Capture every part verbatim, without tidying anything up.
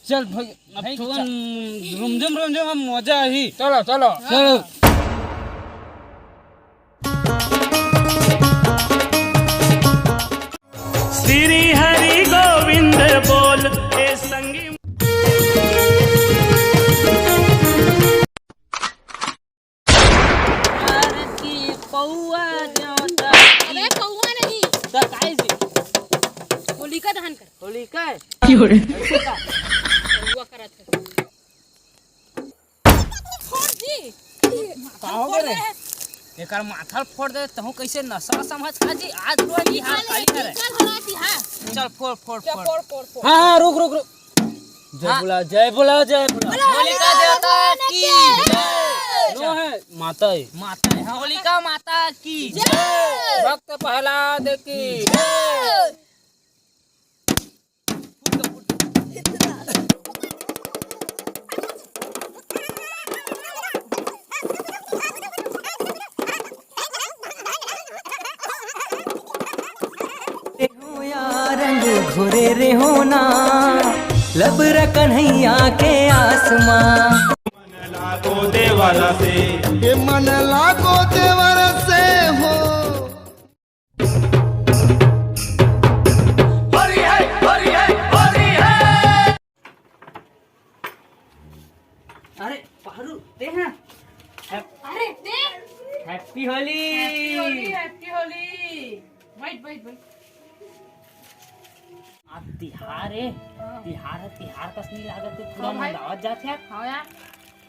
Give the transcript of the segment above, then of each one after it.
चल भाई, अब भाई, थोड़ा चल। रुमझुम रुमझुम, अब मजा आही। चलो, चलो। चलो। श्री हरि गोविंद बोल, ए संगी। अरे की पौआ जाता। अबे पौआ नहीं। तो काहे जी? होलिका दहन कर। होलिका है? क्यों रे? ऐसे का? पौआ करत है। फोड़ दी। का हो गए रे? एकर माथा फोड़ दे, तहूँ कैसे नसा समझ खा जी? आज तो निहाल निकाल, काली करे। निकाल बना दी, हाँ। चल, फोड़, फोड़, चल, फोड़। फोड़, फोड़, फोड़। हाँ, हाँ, रुक, रुक, रुक। जय हाँ। बोला, जय बोला, जय बोला। होलिका देवता की जय। नो है, माता है। माता है, हाँ, होलिका माता की जय। भक्त प्रहलाद की जय। रंग घोरे रे होना, लबरा कन्हैया के आसमां। मन लागो देवरा से, ये मन लागो देवरा से हो। होरी है, होरी है, होरी है। अरे पारू, ते हैं? हैप- अरे ते? Happy Holi. Happy Holi, Happy Holi. बैठ, बैठ, बैठ। आज तिहार है। हाँ। तिहार है, तिहार कस नहीं लागत है, पूरा हाँ भाई। मंदावत जात है। हाँ यार।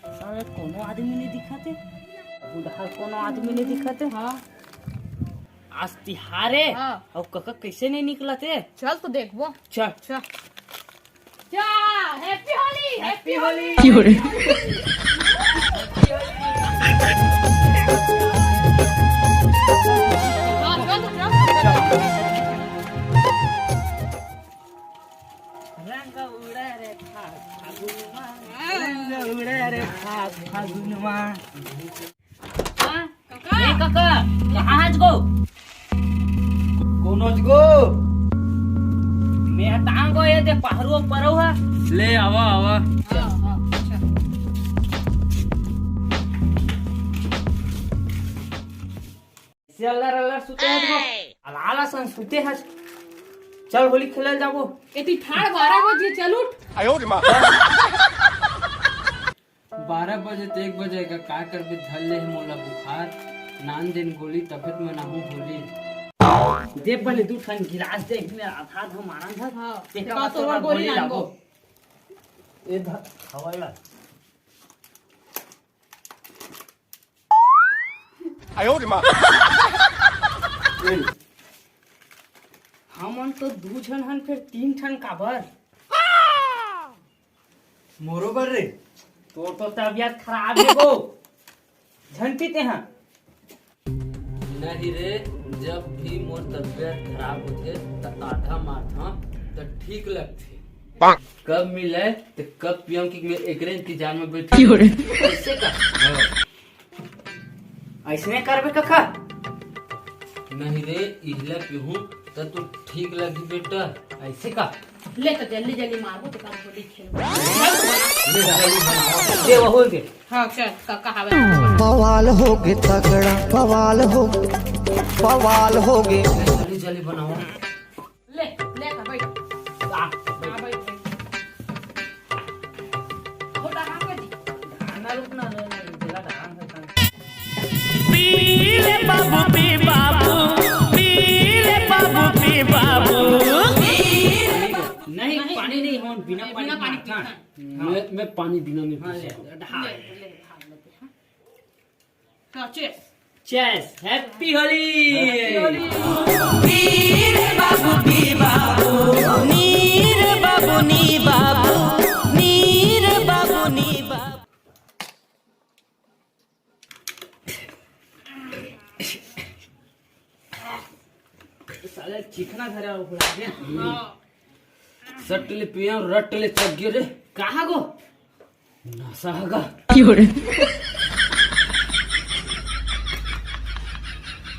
साले कोनो आदमी नहीं दिखत है। बुढ़ा कोनो आदमी नहीं दिखत है। हाँ। आज तिहार है। हाँ। और कका कैसे नहीं निकलत है? चल तो देखबो। चल। चल। जा, Happy होली, Happy होली। क्यों रे? रंग उड़ा रे फाग फागुनवा, रंग उड़ा रे फाग फागुनवा। हाँ, कका। ए कका, कहाँ हच गो? कोन हच गो? मैं हटांग गो, ये दे पहरू परऊ हा। ले आवा, आवा। हाँ, हाँ, अच्छा। से अल्लर अल्लर सुते हच गो। अलाला सन सुते हच। चल होली खेलल जाबो। एती ठाड़ बारह बजे चल उठ। आयो रे माँ। बारह बजे तो एक बजे का, का करबे, धर ले हे मोला बुखार, नान देन गोली, तबे तो मैं नाहूं होली। दे पहले दू ठन गिलास दे, एक में आधा आधा मारन धर, हाँ, तेकर बाद तोर गोली लागो। ए धर, हवा ला। आयो रे माँ। हमन तो दू झन हन, फिर तीन ठन काबर? मोरो बर रे। तोर तो तबियत खराब हे गो। झन पीते हैं। नहीं रे, जब भी मोर तबियत खराब होथे, त आधा मारथंव, त ठीक लगथे। कब मिले, त कब पियंव कि मैं एकरे इंतजार में बैठे। क्यों रे? कैसे का? हाँ। अइसने करबे कका? नहीं रे, इहला पीहूं त तू ठीक लगही बेटा। अइसे का? ले तो जल्दी जल्दी मारबो त काम होली खेलबो। ले जल्दी बनाओ। ले वो होल के। हाँ, चल, कका हावे। बवाल होगे तगड़ा, बवाल हो, बवाल होगे। ले जल्दी जल्दी बनाओ। ले, ले का बैठ। आ, हाँ, बैठ, बैठ। हो, डांग जी। गाना रुक ना, ले, ले, ले, डांग है, डांग। पी ले बाबू, पी बाबू, पी ले बाबू, पी बाबू। नहीं, नहीं। पानी नहीं, हम बिना नहीं, पानी बिना पानी पीता। पीता। मैं, मैं पानी बिना नहीं पी सकता। ले, ले, ढाल। ले, ले, ढाल लेते हैं। हाँ, cheers। Cheers, Happy Holi. Happy Holi. नी रे बाबू, नी बाबू, नी रे बाबू, नी बाबू, नी रे बाबू, नी बाबू। साले चिखना धरे और बुला दे। हाँ। सट ले पिया, रट ले चक गिरे। कहाँ गो? नशा हगा। क्यों रे?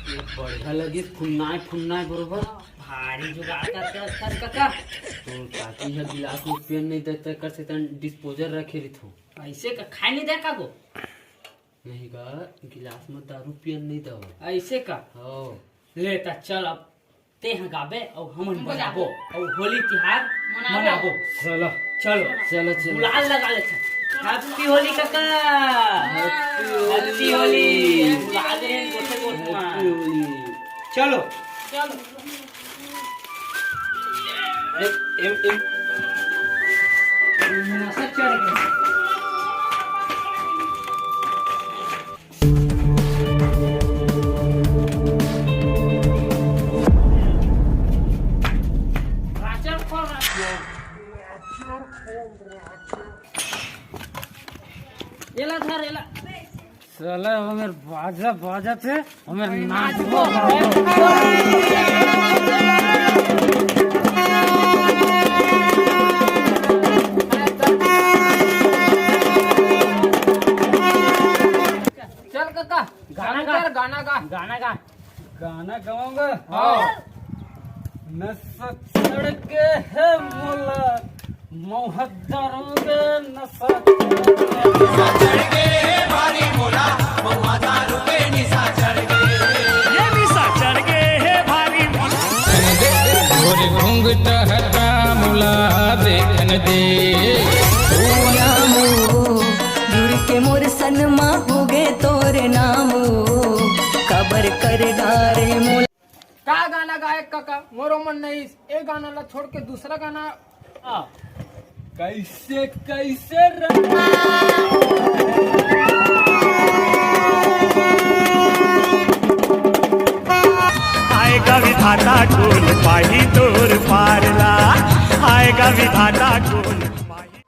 ये बढ़िया लगी, फुन्नाए, फुन्नाए बरोबर। भारी जुगाड़ करके रखत कका। तो काकी ह गिलास में पियन नहीं देता कर से तन डिस्पोजल रखे रहिथो। ऐसे का खाए नहीं दे का गो? नहीं का, गिलास में दारू पियन नहीं दो। ऐसे का? हो। ले त चल अब तेह गाबे अउ हमन बजाबो अउ होली तिहार मनाबो। चलो। चलो। चलो, चलो। गुलाल लगा ले। Happy होली काका। Happy होली। गुलाल दे गोटे गोट मा। Happy होली। चलो। चलो। ए, ए, ए। नशा चढ़ गया। एला धर, एला। साला हमर बाजा बाजत हे, हमर नाचबो। चल काका, गाना गा। गाना गा। गाना गाऊंगा। हाँ। नशा चढ़ के हे मोला, मउहा दारू के नशा चढ़ के। नशा चढ़ के हे भारी मोला, मउहा दारू के निशा चढ़ के। ये निशा चढ़ के हे भारी मोला। मोर घूंघट हटा मोला देखन दे। ओ नामो, जुड़ के मोर सनमा होगे तोरे नामो, काबर कर डारे मोला। का गाना गाए काका? मोरो मन नहीं, ए गाना ला छोड़ के दूसरा गाना। आ, कैसे, कैसे रंग आएगा विधाता ढोल पाही तोर पारला, आएगा विधाता ढोल।